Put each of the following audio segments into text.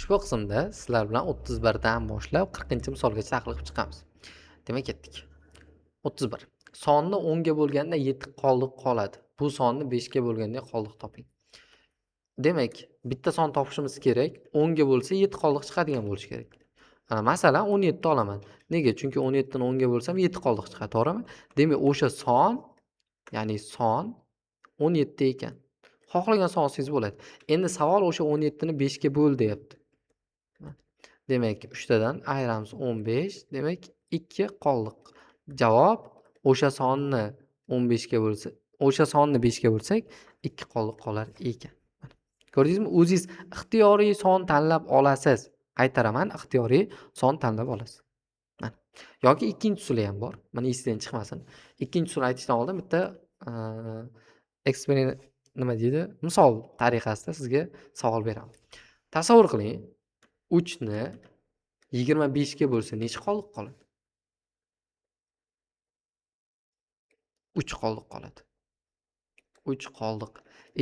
Ushbu qismda sizlar bilan 31 dan boshlab 40-misolgacha tahlil qilib chiqamiz. Demak, ketdik. 31. Sonni 10 ga bo'lganda 7 qoldiq qoladi. Bu sonni 5 ga bo'lganda qoldiq toping. Demak, bitta son topishimiz kerak. 10 ga bo'lsa 7 qoldiq chiqadigan bo'lishi kerak. Masalan, 17 olaman. Nega? Chunki 17 ni 10 ga bo'lsam 7 qoldiq chiqadi, to'g'rimi? Demak, o'sha son, ya'ni son 17 ekan. Xohlagan son olsangiz bo'ladi. Endi savol o'sha 17 ni 5 ga bo'l deyapti. Demak, 3 tadan ayiramiz 15, demak 2 qoldiq. Javob o'sha sonni 15 ga bo'lsa, o'sha sonni 5 ga bo'lsak 2 qoldiq qolar ekan. Ko'rdingizmi? O'zingiz ixtiyoriy son tanlab olasiz. Qaytaraman, ixtiyoriy son tanlab olasiz. Mana. Yoki ikkinchi usuli ham bor. Mana esingizdan chiqmasin. Ikkinchi usul aytishdan oldin bitta eksperiment nima deydi? Misol tariqasida sizga savol beraman. Tasavvur qiling, 3 ni 25 ga bo'lsa necha qoldiq qoladi? 3 qoldiq qoladi. 3 qoldiq.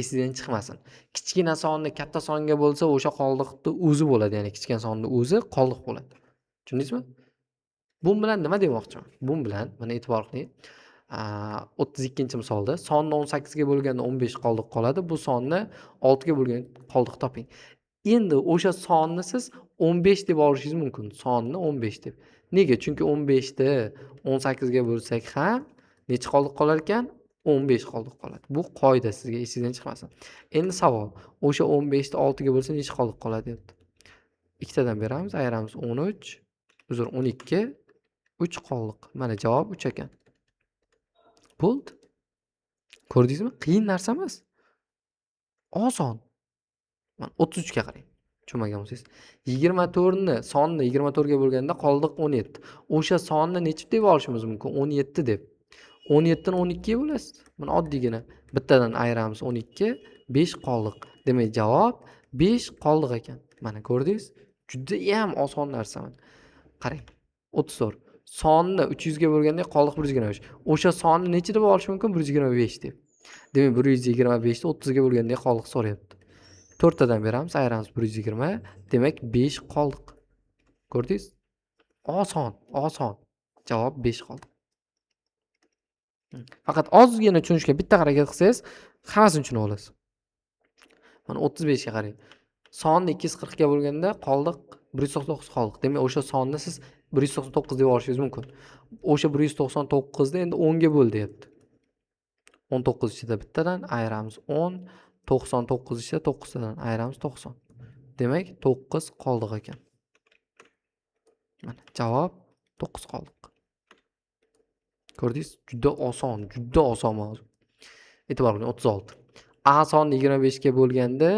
Esingizdan chiqmasin. Kichkina sonni katta songa bo'lsa, o'sha qoldiqni o'zi bo'ladi, ya'ni kichkina sonni o'zi qoldiq bo'ladi. Tushundingizmi? Bu bilan nima demoqchiman? Bu bilan mana e'tibor qiling. 32-misolda sonni 18 ga bo'lganda 15 qoldiq qoladi. Bu sonni 6 ga bo'lgan qoldiq toping. Endi o'sha sonni siz 15 deb olishingiz mumkin. Sonni 15 deb. Nega? Chunki 15 ni 18 ga bo'lsak ham necha qoldiq qolar ekan? 15 qoldiq qoladi. Bu qoida sizga esingizdan chiqmasin. Endi savol, o'sha 15 ni 6 ga bo'lsa necha qoldiq qoladi deyapti. Ikkitadan beramiz, ayiramiz 13, uzr 12, 3 qoldiq. Mana javob 3 ekan. Bo'ldi. Ko'rdingizmi? Qiyin narsa emas. Oson. Mana 33 ga qarang. Tushunmagan bo'lsangiz. 24 ni sonni 24 ga bo'lganda qoldiq 17. O'sha sonni necha deb olishimiz mumkin? 17 deb. 17 ni 12 ga bo'lasiz. Mana oddiygina bittadan ayiramiz 12, 5 qoldiq. Demak, javob 5 qoldiq ekan. Mana ko'rdingiz? Juda ham oson narsa mana. Qarang. 34. Sonni 300 ga bo'lganda qoldiq 125. O'sha sonni necha deb olish mumkin? 125 deb. Demak, 125 ni 30 ga bo'lganda qoldiq so'rayapti. 4 tadan beramiz, ayiramiz 120, demak 5 qoldiq. Ko'rdingiz? Oson, oson. Javob 5 qoldi. Faqat ozgina tushunishga bitta harakat qilsangiz, hammasini tushunib olasiz. Mana 35 ga qarang. Sonni 240 ga bo'lganda qoldiq 199 qoldiq. Demak, o'sha sonni siz 199 deb olishingiz mumkin. O'sha 199 ni endi 10 ga bo'l deyapti. 19 ichida bittadan ayiramiz 10, 99 ichida 9 tadan ayiramiz 90. Demak, 9 qoldiq ekan. Mana javob 9 qoldiq. Ko'rdingiz? Juda oson, juda oson mavzu. E'tibor qiling, 36. A sonni 25 ga bo'lganda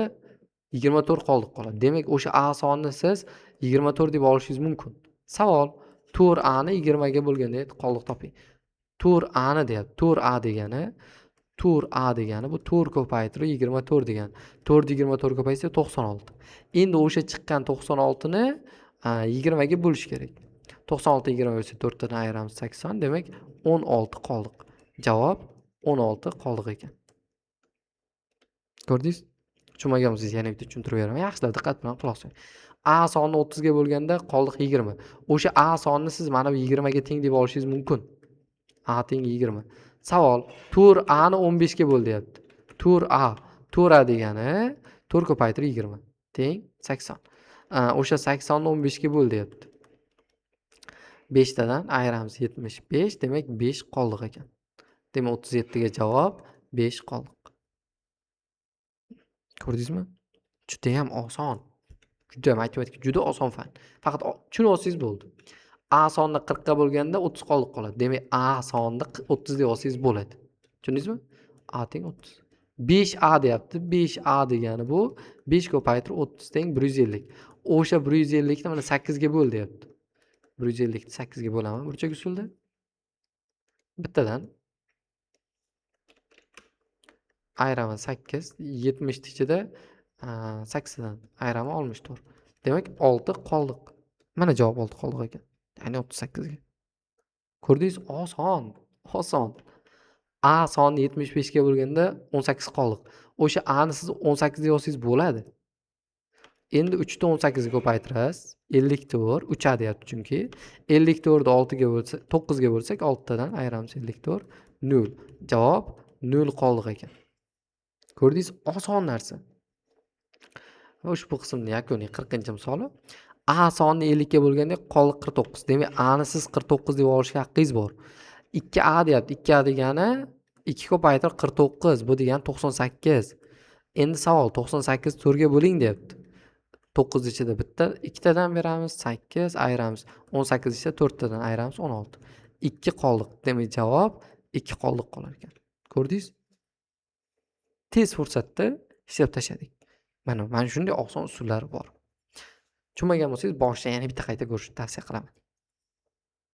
24 qoldiq qoladi. Demak, o'sha A sonni siz 24 deb olishingiz mumkin. Savol, 4A ni 20 ga bo'lganda qoldiq toping. 4A ni deyapti. 4A degani, 4A degani bu 4 ko'paytirib 24 degani. 4 24 ko'paysa 96. Endi o'sha chiqqan 96 ni 20 ga bo'lish kerak. 96 20 bo'lsa 4 tadan ayiramiz 80, demak 16 qoldiq. Javob 16 qoldiq ekan. Ko'rdingiz? Tushunmagan bo'lsangiz yana bitta tushuntirib beraman. Yaxshilab diqqat bilan quloq soling. A soni 30 ga bo'lganda qoldiq 20. O'sha A sonni siz mana bu 20 ga teng deb olishingiz mumkin. A teng 20. Savol, 4A ni 15 ga bo'l deyapti. 4A, 4A degani 4 ko'paytirib 20 teng 80. O'sha 80 ni 15 ga bo'l deyapti. 5 tadan ayiramiz 75, demak 5 qoldiq ekan. Demak 37 ga javob 5 qoldiq. Ko'rdingizmi? Juda ham oson. Juda matematika juda oson fan. Faqat tushunib olsangiz bo'ldi. A sonni 40 ga bo'lganda 30 qoldiq qoladi. Demak, A sonni 30 deb olsangiz bo'ladi. Tushundingizmi? A teng 30. 5A deyapti. 5A degani bu 5 ko'paytirib 30 teng 150. O'sha 150 ni mana 8 ga bo'l deyapti. 150 ni 8 ga bo'laman burchak usulda. Bittadan ayiraman 8, 70 ni ichida 8 dan ayiraman 64. Demak, 6 qoldiq. Mana javob 6 qoldiq ekan. Ya'ni 38 ga. Ko'rdingiz? Oson, oson. A soni 75 ga bo'lganda 18 qoldiq. O'sha A ni siz 18 deb olsangiz bo'ladi. Endi 3 ni 18 ga ko'paytirasiz. 54 3 a deyapti chunki. 54 ni 6 ga bo'lsa, 9 ga bo'lsak 6 tadan ayiramiz 54 0. Javob 0 qoldiq ekan. Ko'rdingiz, oson narsa. Va ushbu qismni yakuniy 40-misoli. A sonni 50 ga bo'lganda qoldiq 49. Demak, A ni siz 49 deb olishga haqqingiz bor. 2A deyapti. 2A degani 2 ko'paytirib 49, bu degani 98. Endi savol 98 4 ga bo'ling deyapti. 9 ichida bitta, ikkitadan beramiz, 8 ayiramiz. 18 ichida 4 tadan ayiramiz, 16. 2 qoldiq. Demak, javob 2 qoldiq qolar ekan. Ko'rdingiz? Tez fursatda ishlab tashladik. Mana shunday oson usullar bor. Tushunmagan bo'lsangiz, boshdan yana bitta qayta ko'rishni tavsiya qilaman.